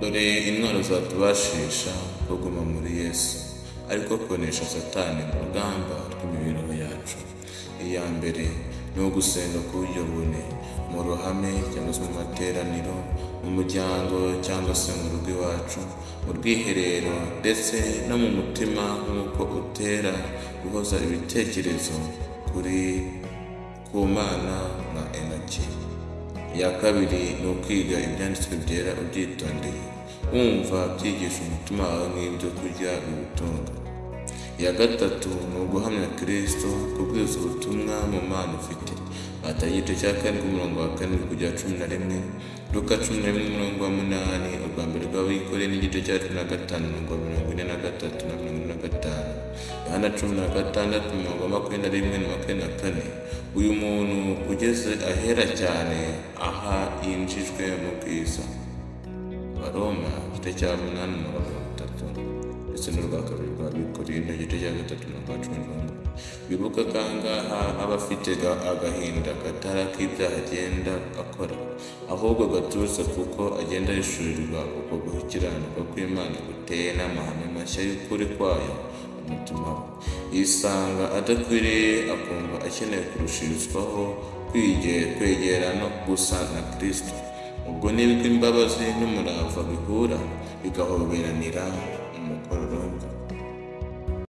Dore intwaro zatubashisha kuguma muri Yesu, ariko kunesha Satani mu rugamba rw'imibereho yacu. Iya mbere ni ugusenga ku buryo bune: mu ruhame cyangwa se mu materaniro, mu muryango cyangwa se mu rugo iwacu, mu rwiherero ndetse no mu mutima, nk'uko utera guhoza ibitekerezo kuri ku Mana nka Enoki. Iya kabiri ni ukwiga ibyanditswe byera ubyitondeye, wumva byigisha umutima wawe nk'ibyo kurya biwutunga. Iya gatatu ni uguhamya Kristo, kubwiriza ubutumwa mu mpano ufite. Matayo igice cya 4 umurongo wa 7 kugera 11, Luka 11 umurongo wa 8, urwa mbere rw'Abikorintho n'igice cya 15 umurongo wa 43 na 45, Yohana 16 umurongo wa 21 na 24. Uyu muntu ugeze ahera cyane aha yinjijwe mu bwiza. Abaroma igice cya 8 umurongo wa 30 ndetse n'urwa kabiri rw'Abikorintho igice cya 3 umurongo wa 11. Wibuke ko aha ngaha aba afite agahinda katari ak'ibyaha agenda akora, ahubwo gaturutse kuko agenda ahishurirwa uko gukiranuka kw'Imana guteye n'amahame mashya y'ukuri kwayo mu mutima we. Yisanga adakwiriye, akumva akeneye kurushirizwaho kwegera no gusa na Kristo. Ubwo nibwo imbabazi n'umurava bihura bigahoberanira mu mukororombya.